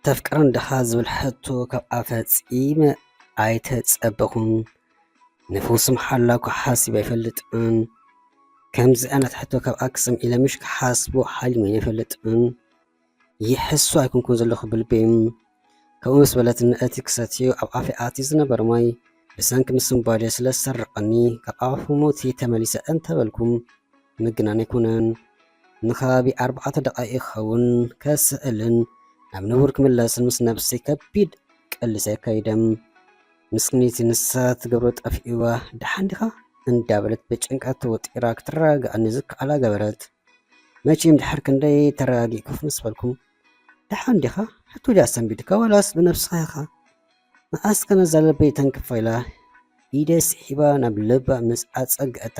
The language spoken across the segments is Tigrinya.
"ተፍቅረን ደኻ?" ዝብል ሕቶ ካብኣ ፈጺመ ኣይተጸበኹን። ንፍውሲ መሓላ እኳ ሓሲበ ኣይፈልጥን። ከምዚ ዓይነት ሕቶ ካብኣ ክሰምዕ ኢለ ምሽ ክሓስቦ ሓሊመ ኣይፈልጥን። ይሕሱ ኣይኮንኩን ዘለኹ ብልበይ። ከምኡ ምስ በለትኒ እቲ ክሰትዮ ኣብ ኣፈይ ኣትዩ ዝነበረ ማይ ብሰንኪ ምስንባዴ ስለ ዝሰርቐኒ ካብ ኣፉ ሞት ተመሊሰ እንተበልኩም ምግናን ኣይኮነን። ንከባቢ ኣርባዕተ ደቓይቕ ክኸውን ከስዕልን ናብ ንቡር ክምለስን ምስ ነብሰይ ከቢድ ቅልስ ኣካይደ። ምስኪነይቲ ንሳ ትገብሮ ጠፊእዋ፣ "ደሓን ዲኻ?" እንዳበለት ብጭንቀት ተወጢራ ክትረጋግኣኒ ዝከኣላ ገበረት። መቸም ድሕሪ ክንደይ ተረጋጊእኩ ምስ በልኩም፣ "ደሓን ዲኻ? ሕቶ ድያ ሰንቢድካ ዋላስ ብነብስኻ ኢኻ?" መኣስ ከ ነዛ ልበይ ተንክፋ ኢላ ኢደይ ስሒባ ናብ ልባ ምስ ኣጸግዐታ፣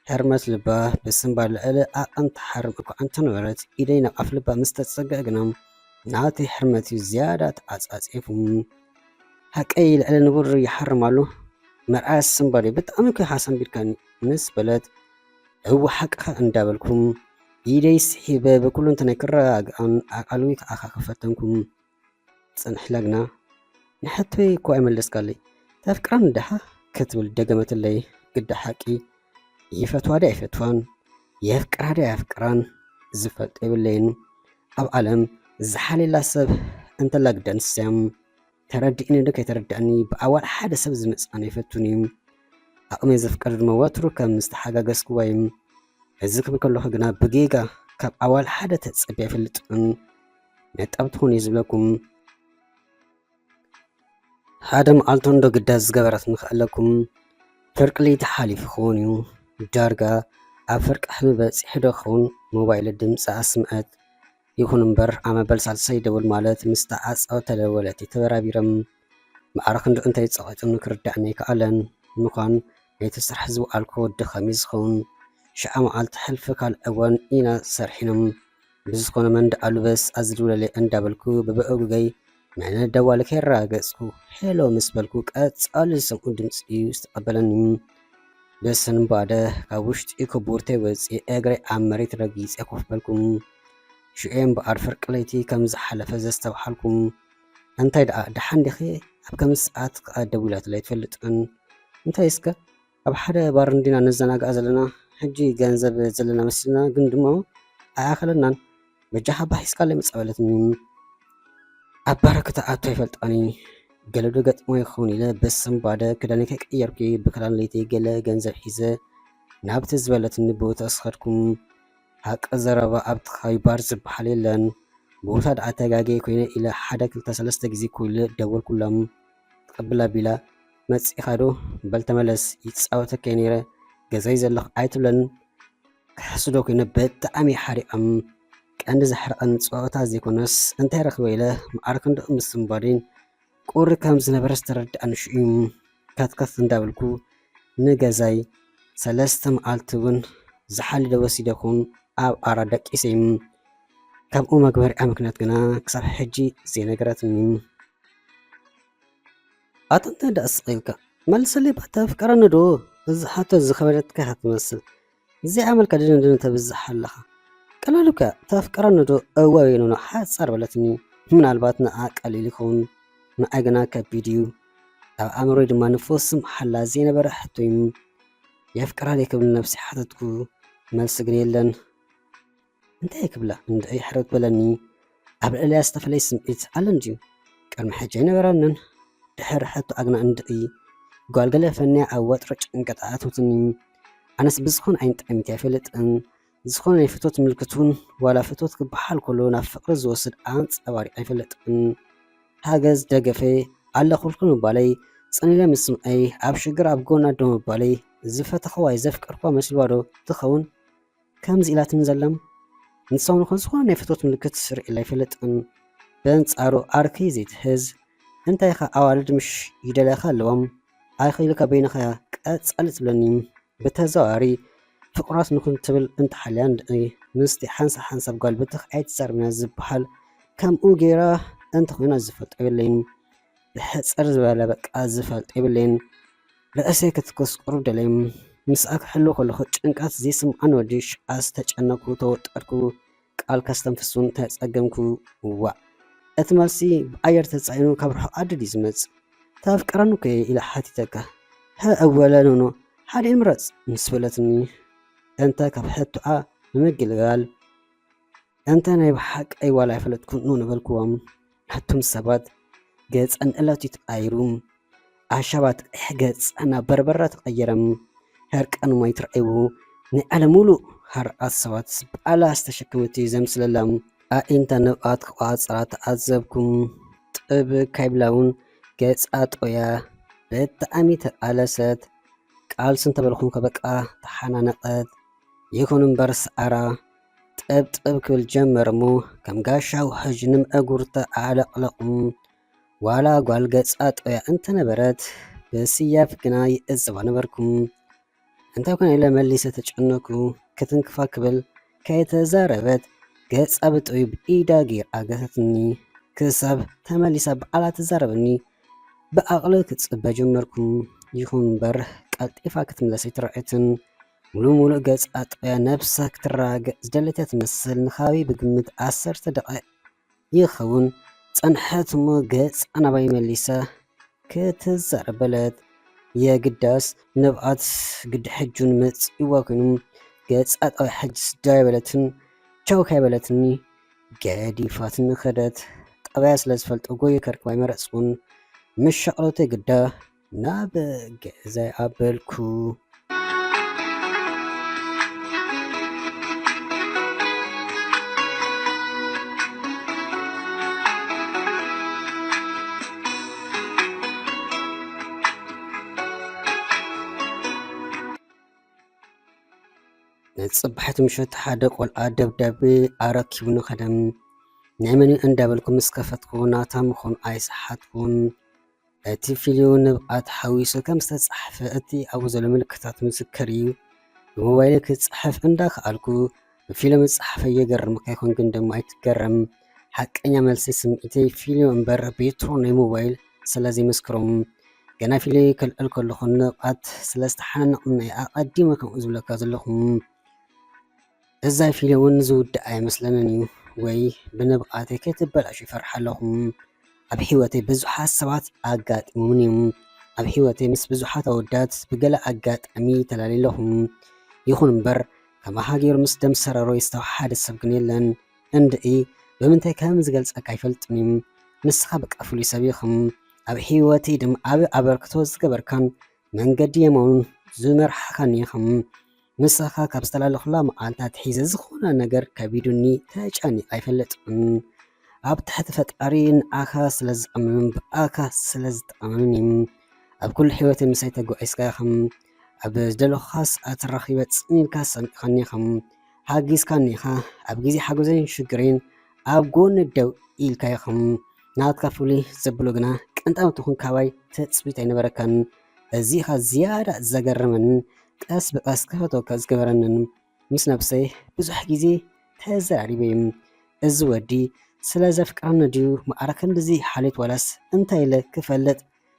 ሕርመት ልባ ብስንባድ ልዕሊ ዓቐን ትሓርም እኳ እንተነበረት፣ ኢደይ ናብ ኣፍ ልባ ምስ ተጸግዐ ግና ናተይ ሕርመት እዩ ዝያዳ ተዓጻጺፉ። "ሓቀይ ልዕሊ ንቡር ይሓርም ኣሎ፣ መርኣያ ስንባደይ ብጣዕሚ እኮ ኢኻ ሰንቢድካኒ" ምስ በለት፣ "እወ ሓቅኻ" እንዳበልኩም ኢደይ ስሒበ ብኩሉ እንተናይ ክረጋግኣን ኣቓልቦይ ክኣኻኽብ ፈተንኩም። ጽንሕ ኢላ ግና፣ "ንሕቶይ እኮ ኣይመለስካለይ። ተፍቅራን ደሓ?" ክትብል ደገመትለይ። ግዳ ሓቂ፣ ይፈትዋ ዶ ኣይፈትዋን፣ የፍቅራ ዶ ኣየፍቅራን ዝፈልጦ የብለይን። ኣብ ዓለም ዝሓልየላ ሰብ እንተላ ግዳ ንሳ እያ። ተረዲእኒ ዶ ከይተረዳእኒ ብኣዋል ሓደ ሰብ ዝመጽኣኒ ኣይፈቱን እዩ። ዓቕመይ ዘፍቀዶ ድማ ወትሩ ከም ዝተሓጋገዝክዋ እዩ። እዚ ክብል ከለኹ ግና ብጌጋ ካብ ኣዋል ሓደ ተጸብየ ኣይፈልጥን። ነጣብ ትኾኑ እዩ ዝብለኩም። ሓደ መዓልቲ እንዶ ግዳ ዝገበረት ንኽእለኩም፣ ፍርቂ ለይቲ ሓሊፉ ክኸውን እዩ። ዳርጋ ኣብ ፍርቂ ሕልሚ በጺሑ ዶ ክኸውን፣ ሞባይል ድምጺ ኣስምዐት። ይኹን እምበር፣ ኣብ መበል ሳልሳይ ደውል ማለት ምስ ተዓጻወት ተደወለቲ ተበራቢረም። ማዕረ ክንዲ እንታይ ጸቒጡኒ ክርዳእኒ ኣይከኣለን። ምዃን ናይቲ ስራሕ ዝወዓልኩዎ ድኻም እዩ ዝኸውን። ሽዓ መዓልቲ ሕልፊ ካልእ እዋን ኢና ሰርሒኖም። ብዝኾነ መን ደኣሉ በስ ኣዝድውለለይ እንዳበልኩ ብብእጉገይ ንደዋሊ ከየረጋገጽኩ ሄሎ ምስ በልኩ ቀጻሊ ዝሰምዑ ድምጺ እዩ ዝተቐበለኒ። ብስንባደ ካብ ውሽጢ ኮቦርተይ ወጺኤ እግረይ ኣብ መሬት ረጊጸ ኮፍ በልኩ። ሽዑ እምበኣር ፍርቂ ለይቲ ከም ዝሓለፈ ዘስተብሓልኩ። እንታይ ደኣ ደሓን ዲኺ? ኣብ ከምዚ ሰዓት ከኣ ደዊላትለይ ኣይትፈልጥን። እንታይ እስከ ኣብ ሓደ ባር እንዲና ንዘናጋዕ ዘለና፣ ሕጂ ገንዘብ ዘለና መሲልና ግን ድማ ኣይኣኸለናን። በጃኻ ባህ ኢስካለይ ምጻ በለትኒ። ኣብ ባር ክትኣቱ ኣይፈልጣን እየ። ገለ ዶ ገጥሞ ይኸውን ኢለ ብስንባደ ክዳነይ ከይቀየርኩ ብክዳን ለይተይ ገለ ገንዘብ ሒዘ ናብቲ ዝበለትኒ ቦታ ዝኸድኩ። ሓቂ ዘረባ ኣብቲ ከባቢ ባር ዝበሃል የለን። ቦታ ደኣ ተጋግየ ኮይነ ኢለ ሓደ ክልተ ሰለስተ ግዜ ኮይለ ደወልኩሎም። ትቕብል ኣቢላ፣ "መጺእኻ ዶ? በል ተመለስ፣ ይጻወተካ እየ ነይረ፣ ገዛይ ዘለኹ ኣይትብለንን። ክሕስዶ ኮይነ ብጣዕሚ ሓሪቐም። ቀንዲ ዘሕረቐኒ ጸወታ ዘይኮነስ እንታይ ረኺበ?" ኢለ መዓር ክንድኡ ምስንባዴን ቁሪ ከም ዝነበረ ዝተረድኣኒ ሽዑ እዩ። ከትከት እንዳበልኩ ንገዛይ ሰለስተ መዓልቲ እውን ዝሓሊ ዶ ወሲደ ኹን ኣብ ኣራ ደቂሰ እዩ። ካብኡ መግበሪኣ ምክንያት ግና ክሳብ ሕጂ ዘይነገረትኒ። ኣታ እንታይ ደኣ ስቕ ኢልካ? መልሰለይ፣ እባ ተፍቅረኒ ዶ? እዚ ሕቶ ዝኸበደትካ ኢኻ ትመስል። እዚኣ መልካ ድንድን ተብዝሕ ኣለኻ። ቀላል እኮ እያ፣ ተፍቅረኒ ዶ? እወ ወይ ኖኖ ሓጻር በለትኒ። ምናልባት ንዓ ቀሊል ይኸውን፣ ንዓይ ግና ከቢድ እዩ። ኣብ ኣእምሮይ ድማ ንፉስ መሓላ ዘይነበረ ሕቶ እዩ። የፍቅራ ድየ ክብል ነብሰይ ሓተትኩ፣ መልሲ ግን የለን። እንታይ ክብላ እንድዒ ሕርት በለኒ። ኣብ ልዕሊያ ዝተፈለየ ስምዒት ኣለን ድዩ? ቅድሚ ሕጂ ኣይነበረንን። ድሕሪ ሕቶኣ ግና እንድዒ ጓል ገለ ፈንያ ኣብ ወጥሪ ጭንቀት ኣእተወትኒ። ኣነስ ብዝኾነ ዓይነት ጥዕሚት ኣይፈልጥን። ዝኾነ ናይ ፍትወት ምልክት እውን ዋላ ፍትወት ክበሃል ከሎ ናብ ፍቕሪ ዝወስድ ኣንጸባሪቐ ኣይፈልጥን። ሓገዝ ደገፈ ኣለኹልኪ ምባለይ፣ ጽን ኢለ ምስምዐይ፣ ኣብ ሽግር ኣብ ጎና ደው ምባለይ፣ ዝፈተኽዋ ወይ ዘፍቀርክዋ መስልዋ ዶ ትኸውን? ከምዚ ኢላትኒ ዘላ። ንሳ እውን ዝኾነ ናይ ፍትወት ምልክት ርእየላ ኣይፈልጥን። በንጻሩ ዓርኪ ዘይትሕዝ፣ እንታይ ኢኻ ኣዋልድ ምሽ ይደልያኻ ኣለዎም፣ ኣይኽኢልካ በይንኻ እያ ቀጻሊ ትብለኒ። ብተዘዋዋሪ ፍቑራት ንኹን ትብል እንተሓልያ እንድዒ፣ ምስቲ ሓንሳብ ሓንሳብ ጓል ብትኽ ኣይትዛረብን እያ ዝበሃል ከምኡ ገይራ እንተኾይና ዝፈልጦ የብለይን። ብሕጽር ዝበለ በቃ ዝፈልጦ የብለይን። ርእሰይ ክትኩስ ቁሩብ ደለየ። ምስኣ ክሕሉ ከለኹ ጭንቀት ዘይስምዓኒ ወዲ ሽዓ ዝተጨነኩ፣ ተወጠርኩ፣ ቃል ከስተንፍስ እውን ተጸገምኩ። ዋእ፣ እቲ መልሲ ብኣየር ተጻዒኑ ካብ ርሑቕ ዓዲ ድዩ ዝመጽእ? "ተፍቅረኒ እኮ እየ?" ኢለ ሓቲተካ። "ሀ፣ እወ፣ ለኖኖ፣ ሓደ ምረጽ" ምስ በለትኒ፣ እንተ ካብ ሕቶኣ ንምግልጋል፣ እንተ ናይ ብሓቀይ ዋላ ኣይፈለጥኩን ኑ ነበልክዎም። ነቶም ሰባት ገጸን እለቱ ተቐይሩ፣ ኣሻባት ቀይሕ ገጸን ናብ በርበረ ተቐየረ። ሕርቃን ማይ ትረኣይዎ፣ ናይ ዓለም ሙሉእ ሃርዓት ሰባት ብኣላ ዝተሸከመት እዩ ዘምስለላ። ኣዒንታ ንብኣት ክቋጽራ ተዓዘብኩ። ጥብ ካይብላ እውን ገጻ ጦያ። ብጣዕሚ ተቓለሰት። ቃልሲ እንተበልኩም ከበቃ ተሓናነቐት። ይኹን እምበር ሰዓራ ጠብጠብ ክብል ጀመረ እሞ፣ ከም ጋሻ ውሕጅ ንምእጉርታ ኣዕለቕለቑ። ዋላ ጓል ገጻ ጦያ እንተነበረት፣ ብስያፍ ግና ይእዝባ ነበርኩ። እንታይ ኮነ ኢለ መሊሰ ተጨነኩ። ክትንክፋ ክብል ከይተዛረበት፣ ገጻ ብጥውዩ ብኢዳ ገይራ ኣገተትኒ። ክሳብ ተመሊሳ ባዕላ ትዛረበኒ ብዓቕሊ ክጽበ ጀመርኩ። ይኹን እምበር፣ ቀልጢፋ ክትምለስ ኣይትረኣየትን። ሙሉእ ሙሉእ ገጻ ጦያ ነብሳ ክትረጋገእ ዝደለት'ያ ትመስል። ንኸባቢ ብግምት ዓሰርተ ደቓይቕ ይኸውን ጸንሐት እሞ፣ ገጻ ናባይ መሊሳ ክትዛረብ በለት። የግዳስ ንብኣት ግዲ ሕጂ እውን መጺእዋ ኮይኑ፣ ገጻ ጦያ ሕጅስ ዳው ኣይበለትን፣ ቻው ካይበለትኒ ገዲፋትኒ ከደት። ጠባያ ስለ ዝፈልጦ ጎየ ከርክባ ኣይመረጽኩን። ምስ ሻቕሎተይ ግዳ ናብ ገዛይ ኣበልኩ። ንጽባሒት ምሸት ሓደ ቆልዓ ደብዳቤ ኣረኪቡኒ ከደ። ናይ መን እዩ እንዳበልኩ ምስ ከፈትኩ፣ ናታ ምዃኑ ኣይሰሓትኩን። እቲ ፊልም ንብኣት ሓዊሱ ከም ዝተጻሕፈ እቲ ኣብኡ ዘሎ ምልክታት ምስክር እዩ። ብሞባይለይ ክጽሕፍ እንዳኸኣልኩ፣ ብፊልም ዝጸሓፈ ይገርመካ ይኾን፣ ግን ድማ ኣይትገረም። ሓቀኛ መልሲ ስምዒተይ ፊልም እምበር ቤትሮ ናይ ሞባይል ስለ ዘይምስክሮም። ገና ፊልም ከልዕል ከለኹ ንብኣት ስለ ዝተሓናነቕኒ ኣቐዲመ ከምኡ ዝብለካ ዘለኹ። እዛ ፊልም እውን ዝውድእ ኣይመስለንን እዩ፣ ወይ ብንብኣተይ ከይትበላሾ ይፈርሕ ኣለኹ። ኣብ ህይወተይ ብዙሓት ሰባት ኣጋጢሞምን እዮም። ኣብ ህይወተይ ምስ ብዙሓት ኣወዳት ብገለ ኣጋጣሚ ተላለየ ኣለኹ። ይኹን እምበር፣ ከማኻ ገይሩ ምስ ደም ሰረሮ ዝተወሓደ ሰብ ግን የለን። እንድዒ፣ ብምንታይ ከም ዝገልጸካ ኣይፈልጥን እዩ። ንስኻ በቃ ፍሉይ ሰብ ኢኹም። ኣብ ህይወተይ ድማ ዓቢ ኣበርክቶ ዝገበርካን መንገዲ የማኑን ዝመርሓኻን ኢኹም። ምሳኻ ካብ ዝተላለኹላ መዓልቲ ኣትሒዘ ዝኾነ ነገር ከቢዱኒ፣ ተጨኒቐ ኣይፈልጥን። ኣብ ትሕቲ ፈጣሪ ንዓኻ ስለ ዝኣምንን ብኣኻ ስለ ዝተኣማመንን እዩ። ኣብ ኩሉ ህይወተይ ምሳይ ተጓዒዝካ ኢኻ። ኣብ ዝደለኹኻ ሰዓት ረኺበ ጽን ኢልካ ሰሚዕኻኒ ኢኻ። ሓጊዝካኒ ኢኻ። ኣብ ግዜ ሓጎዘይን ሽግረይን ኣብ ጎኒ ደው ኢልካ ኢኻ። ናትካ ፍሉይ ዘብሎ ግና ቅንጣብ ትኹን ካባይ ትጽቢት ኣይነበረካን። እዚ ኢኻ ዝያዳ ዘገረመንን ቀስ ብቐስ ክፈትወካ ዝገበረንን። ምስ ነብሰይ ብዙሕ ግዜ ተዘራሪበ እየ። እዚ ወዲ ስለ ዘፍቅረኒ ድዩ ማዕረ ክንድዚ ሓልዮት ዋላስ እንታይ ኢለ ክፈልጥ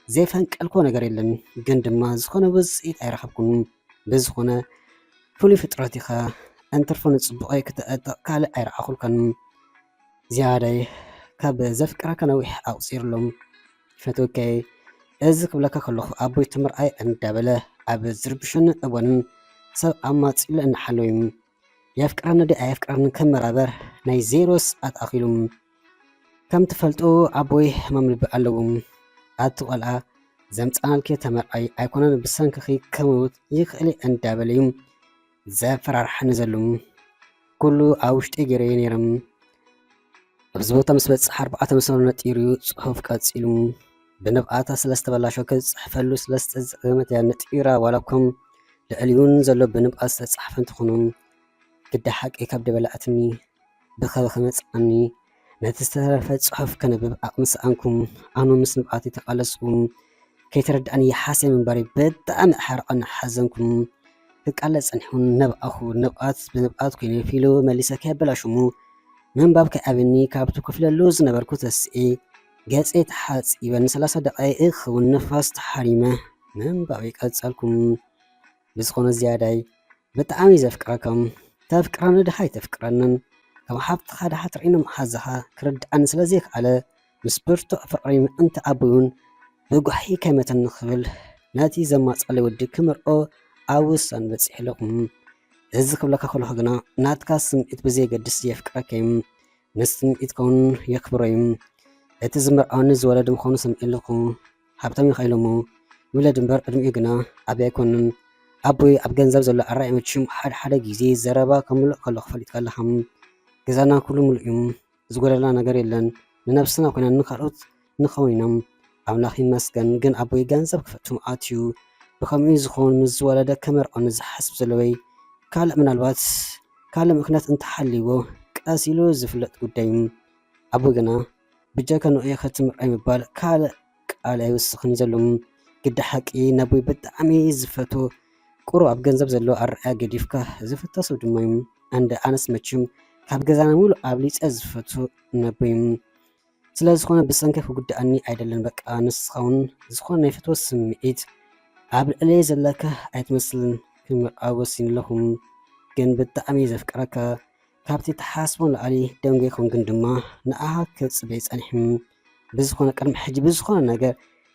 ዘይፈንቀልክዎ ነገር የለን። ግን ድማ ዝኾነ ውጽኢት ኣይረኸብኩን። ብዝኾነ ፍሉይ ፍጥረት ኢኻ። እንትርፎ ንጽቡቐይ ክተዕጥቕ ካልእ ኣይረኣኹልካን። ዝያዳይ ካብ ዘፍቅረካ ነዊሕ ኣቑጺሩ ኣሎ። ፈትወካይ፣ እዚ ክብለካ ከለኹ ኣቦይ ትምርኣይ እንዳበለ ኣብ ዝርብሸኒ እዋንን ሰብ ኣማጺሉ እናሓለወ እዩ። የፍቅረኒ ድዩ ኣየፍቅረኒ ከመራበር ናይ ዜሮ ሰዓት ኣኺሉ። ከም ትፈልጡ ኣቦይ ሕማም ልቢ ኣለዎም። ኣቲ ቆልዓ ዘምጻናልኪ ተመርዓይ ኣይኮነን ብሰንክኺ ከመውት ይኽእል እየ እንዳበለ እዩ ዘፈራርሓኒ ዘሎ። ኩሉ ኣብ ውሽጢ ገይረዮ ነይረ። ኣብዚ ቦታ ምስ በጽሕ ኣርባዕተ መስመር ነጢሩ እዩ ጽሑፍ ቀጺሉ። ብንብኣታ ስለ ዝተበላሸወ ክጽሕፈሉ ስለ ዝተጸገመት እያ ነጢራ። ዋላ እኳ ልዕሊኡን ዘሎ ብንብኣት ዝተጻሕፈ እንተኾነ ግዳ ሓቂ ካብ ደበላዕትኒ ብኸበ ከመጽኣኒ ነቲ ዝተረፈ ጽሑፍ ከንብብ ዓቕሚ ሰኣንኩ። ኣነ ምስ ንብኣተይ ተቓለስኩ። ከይተረድኣኒ ይሓስየ ምንባረይ ብጣዕሚ ኣሕረቐኒ ሓዘንኩ። ክቃለስ ጸኒሑ ነብኣኹ። ንብኣት ብንብኣት ኮይነ ፊልም መሊሰ ከየበላሹ እሞ ምንባብ ከይኣብየኒ ካብቲ ኮፍ ኢለሉ ዝነበርኩ ተሲኤ ገጸይ ተሓጺበ ንሰላሳ ደቓይቕ ክኸውን ንፋስ ተሓሪመ ምንባበይ ቀጸልኩ። ብዝኾነ ዝያዳይ ብጣዕሚ ዘፍቅረኩም። ተፍቅረኒ ድኻ ኣይተፍቅረንን፣ ከም ሓብትኻ ድሓ ትርእይኒ መሓዛኻ ክርድኣኒ ስለ ዘይከኣለ፣ ምስ ብርቱዕ ፍቕሪ ምእንቲ ኣቦይ እውን ብጓሒ ከይመተኒ ክብል ነቲ ዘማጸለይ ወዲ ክምርዖ ኣብ ውሳነ በጺሐ ኣለኹ። እዚ ክብለካ ከለኹ ግና ናትካ ስምዒት ብዘየገድስ የፍቅረካ እየ። ንስምዒትካ እውን የኽብሮ እየ። እቲ ዝምርዓወኒ ዝወለደ ምዃኑ ሰሚዐ ኣለኹ። ሃብታም ኢኻ ኢሎሞ ይውለድ እምበር ዕድሚኡ ግና ዓብዪ ኣይኮንን። ኣቦይ ኣብ ገንዘብ ዘሎ ኣራእያ መቸም ሓደ ሓደ ግዜ ዘረባ ከምልእ ከለኹ ፈሊጥካ ኣለኻ። ገዛና ኩሉ ምሉእ እዩ። ዝጎደለና ነገር የለን። ንነብስና ኮይና ንኻልኦት ንኸውን ኢና። ኣምላኽ ይመስገን ግን ኣቦይ ገንዘብ ክፍእቱ መዓት እዩ። ብኸምኡ ዝኸውን ምስ ዝወለደ ከመርዖኒ ዝሓስብ ዘለወይ ካልእ ምናልባት ካልእ ምኽንያት እንተሃልይዎ ቀስ ኢሉ ዝፍለጥ ጉዳይ እዩ። ኣቦይ ግና ብጀካ ንኡ ኢኸ ትምርዓይ ምባል ካልእ ቃል ኣይውስኽን እዩ ዘሎ። ግዲ ሓቂ ነቦይ ብጣዕሚ ዝፈትዎ ቁሩብ ኣብ ገንዘብ ዘለዎ ኣረኣእያ ገዲፍካ ዝፍቶ ሰብ ድማ እዩ። ኣንደ ኣነስ መቸም ካብ ገዛና ሙሉእ ኣብሊፀ ዝፈቱ ነቦይ እዩ። ስለ ዝኾነ ብሰንኪ ክጉድኣኒ ኣይደልን በቃ ንስኻ እውን ዝኾነ ናይ ፍትወት ስምዒት ኣብ ልዕለይ ዘለካ ኣይትመስልን ክምርዓው ወሲነ ኣለኹ ግን ብጣዕሚ እየ ዘፍቅረካ ካብቲ ትሓስቦ ንላዕሊ ደንጎይኩም ግን ድማ ንኣኻ ክጽበ ጸኒሕም ብዝኾነ ቅድሚ ሕጂ ብዝኾነ ነገር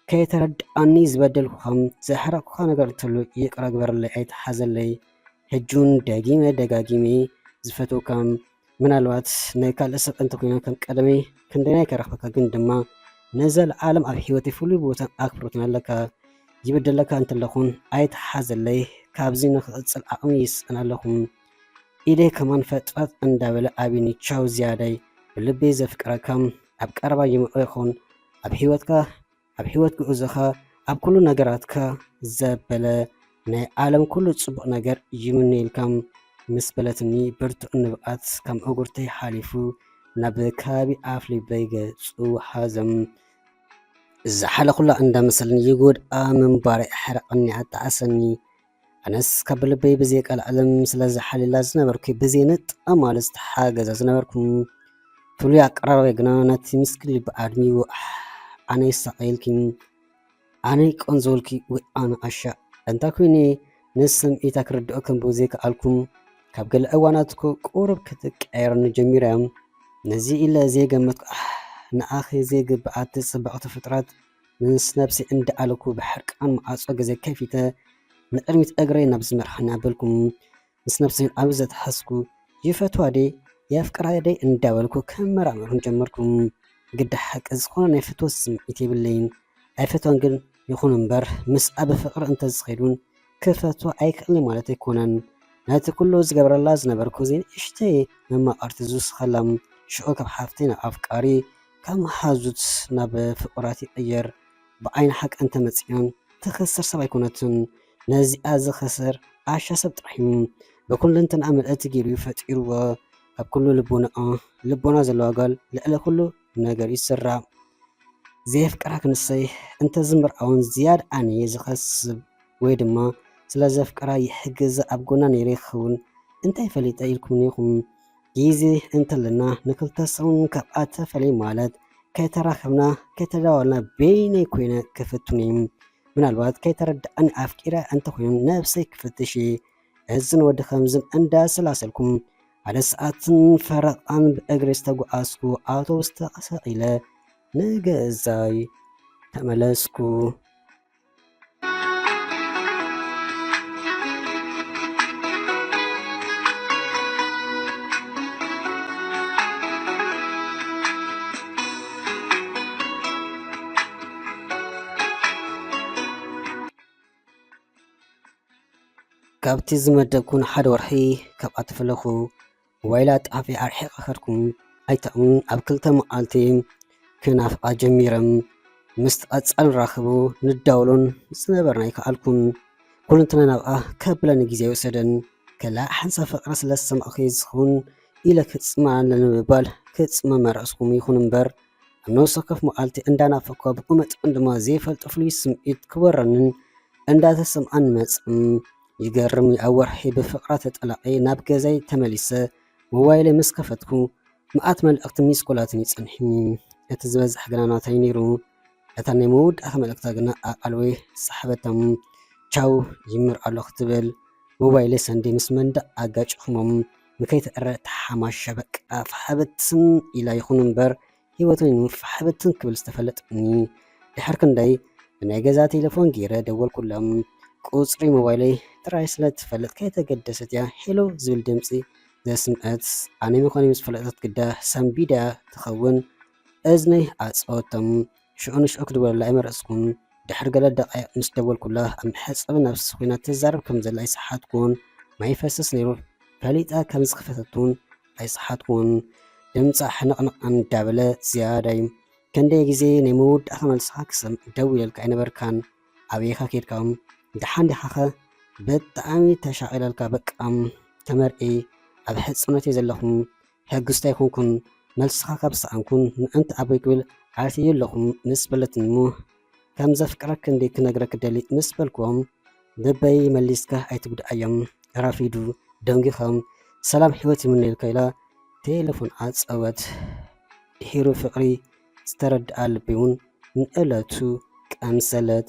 ከይተረድኣኒ ዝበደልኩኻም ዘሕረቕኩኻ ነገር እንተሎ ይቕረ ግበረለይ ኣይትሓዘለይ ሕጂ እውን ደጊመ ደጋጊመ ዝፈትወካም ምናልባት ናይ ካልእ ሰብ እንተኮይነ ከም ቀደመይ ክንደይ ናይ ከረኽበካ ግን ድማ ንዘለዓለም ኣብ ህይወተይ ፍሉይ ቦታን ኣክብሮትን ኣለካ። ይበደለካ እንተለኹን ኣይትሓዘለይ፣ ካብዚ ንኽቕጽል ዓቕሚ ይስእን ኣለኹ። ኢደይ ከማን ፈጥፈጥ እንዳበለ ኣብኒ ቻው ዝያዳይ ብልበይ ዘፍቅረካ ኣብ ቀረባ ይምርዖ ይኸውን ኣብ ህይወትካ ኣብ ህይወት ጉዕዞኻ ኣብ ኩሉ ነገራትካ ዘበለ ናይ ዓለም ኩሉ ጽቡቕ ነገር ይምነየልካ ምስ በለትኒ ብርቱዕ ንብኣት ካብ እጉርተይ ሓሊፉ ናብ ከባቢ ኣፍልበይ ገጹ ሓዘም። ዝሓለኹላ እንዳመሰለኒ ይጎድኣ ምንባረይ ኣሕረቐኒ ኣጣዓሰኒ። ኣነስ ካብ ልበይ ብዘየቀልዕለም ስለ ዝሓልላ ዝነበርኩ ብዘይንጠማሉ ዝተሓገዘ ዝነበርኩ ፍሉይ ኣቀራርባይ ግና ነቲ ምስኪን ልቢ ኣድሚዎ ኣሕ ኣነ ይሳቐየልኪ ኣነ ይቆንዘወልኪ ወይ ኣነ ኣሻ እንታ ኮይነ ንስምዒታ ክርድኦ ከም ብዘይከኣልኩ ካብ ገለ እዋናት እኮ ቁሩብ ክትቀየረኒ ጀሚራ እያ ነዚ ኢለ ዘይገመትኩ ኣሕ ንኣኺ ዘይግብኣት ጽብቕቲ ፍጥረት ምስ ነብሰይ እንዳኣለኩ ብሕርቃን መዓጾ ገዛይ ከፊተ ንቕድሚት እግረይ ናብ ዝመርሓኒ ኣበልኩ። ምስ ነብሰይ ኣብ ዘተሓዝኩ ይፈትዋ ደይ የፍቅራ ደይ እንዳበልኩ ከመራምርን ጀመርኩ። ግዲ ሓቂ ዝኾነ ናይ ፍትወት ስምዒት የብለይን። ኣይፈትዋን ግን ይኹን እምበር ምስኣ ብፍቕሪ እንተዝኸይድ እውን ክፈትዋ ኣይክእልን ማለት ኣይኮነን። ነቲ ኩሉ ዝገብረላ ዝነበርኩ ዘይንእሽተይ መማቕርቲ ዝውስኸላ ሽዑ ካብ ሓፍተይ ናብ ኣፍቃሪ ካብ መሓዙት ናብ ፍቑራት ይቕየር። ብዓይኒ ሓቂ እንተመጺኦን ትኸስር ሰብ ኣይኮነትን። ነዚኣ ዝኸስር ዓሻ ሰብ ጥራሕ እዩ። ብኩልንትንኣ ምልእቲ ገይሩ እዩ ፈጢርዎ። ካብ ኩሉ ልቦንኣ ልቦና ዘለዋ ጓል ልዕሊ ኩሉ ነገር ይስራዕ። ዘየፍቅራ ክንሰይ እንተዝምርዓውን ዝያድ ኣነ እየ ዝኸስብ ወይ ድማ ስለ ዘፍቅራ ይሕግዛ ኣብ ጎና ነይረ ይኸውን እንታይ ፈሊጠ ኢልኩምኒ ኢኹም። ግዜ እንተለና ንክልተ ሰሙን ካብኣ ተፈልየ ማለት ከይተራኸብና ከይተዳዋልና በይነይ ኮይነ ክፍትን እየ። ምናልባት ከይተረድኣኒ ኣፍቂረ እንተኾይኑ ነብሰይ ክፍትሽ እየ። እዝን ወዲ ከምዝን እንዳሰላሰልኩም ሓደ ሰዓትን ፈረቓን ብእግሪ ዝተጓዓዝኩ ኣውቶቡስ ተቐሳቒለ ንገዛይ ተመለስኩ። ካብቲ ዝመደብኩ ንሓደ ወርሒ ካብኣ ተፈለኹ። ሞባይላ ኣጣሒፈ ኣርሒቐ ከድኩ። ኣይተኣምኑን ኣብ ክልተ መዓልቲ ክናፍቓ ጀሚረ። ምስቲ ቀጻሊ ንራኸቦ ንዳወሎን ዝነበርና ኣይከኣልኩን። ኩልንትናይ ናብኣ ከብለኒ ግዜ ኣይወሰደን። ከላ ሓንሳብ ፍቕሪ ስለ ዝሰማዕኩ ዝኸውን ኢለ ክጽመም ኣለኒ ብምባል ክጽመም መረጽኩ። ይኹን እምበር ኣብ ነፍሲ ወከፍ መዓልቲ እንዳናፈቕኳ ብኡ መጠን ድማ ዘይፈልጦ ፍሉይ ስምዒት ክወረንን እንዳተሰምዓን መጽእ። ይገርም እዩ ኣብ ወርሒ ብፍቕራ ተጠላቒ ናብ ገዛይ ተመሊሰ ሞባይለይ ምስ ከፈትኩ መኣት መልእኽትን ሚስኮላትን እዩ ጸኒሕኒ። እቲ ዝበዝሕ ግና ናተይ ነይሩ። እታ ናይ መወዳእታ መልእኽታ ግና ኣቓልቦይ ሰሓበታ። ቻው ይምር ኣለኹ ትብል። ሞባይለይ ሰንደይ ምስ መንደቕ ኣጋጨኹሞም። ንከይትእረ ተሓማሻ በቃ ፋሕ ብትን ኢላ ይኹን እምበር ህይወተይ ንምፋሕ ብትን ክብል ዝተፈለጠኒ። ድሕሪ ክንደይ ብናይ ገዛ ቴሌፎን ገይረ ደወልኩሎም። ቁፅሪ ሞባይለይ ጥራይ ስለ ትፈልጥ ከይተገደሰት እያ ሄሎ ዝብል ድምፂ ዘስምዐት። ኣነ ምዃነይ ምስ ፈለጠት ግዳ ሰንቢዳ ትኸውን። እዝነይ ኣፀወቶም። ሽዑ ንሽዑ ክድወለላ ኣይመረፅኩን። ድሕሪ ገለ ደቃይቕ ምስ ደወልኩላ ኣብ መሕፀቢ ነብሲ ኮይና ትዛረብ ከም ዘላ ኣይሰሓትኩን። ማይ ይፈስስ ነይሩ። ፈሊጣ ከም ዝኸፈተት እውን ኣይሰሓትኩን። ድምፃ ሕንቕንቕ እንዳበለ ዝያዳይ። ክንደይ ግዜ ናይ መወዳእታ መልስኻ ክሰምዕ ደው ኢለልካ ኣይነበርካን? ኣበይካ ከይድካ? ደሓን ዲኻኸ? ብጣዕሚ ተሻቒለልካ በቃ። ተመርዒ ኣብ ሕፅኖት እየ ዘለኹ። ሕጉስቲ ኣይኮንኩን። መልስኻ ካብ ሰኣንኩን ምእንቲ ኣቦይ ክብል ዓርትየ ኣለኹ ምስ በለትኒ እሞ ከም ዘፍቅረክ እንዴ ክነግረክ ደሊ ምስ በልክዎም ልበይ መሊስካ ኣይትጉድኣዮም። ረፊዱ ደንጊኾም ሰላም ህይወት ይምነየልካ ኢላ ቴሌፎን ዓጸወት። ድሒሩ ፍቕሪ ዝተረድኣ ልቢ እውን ንእለቱ ቀምሰለት።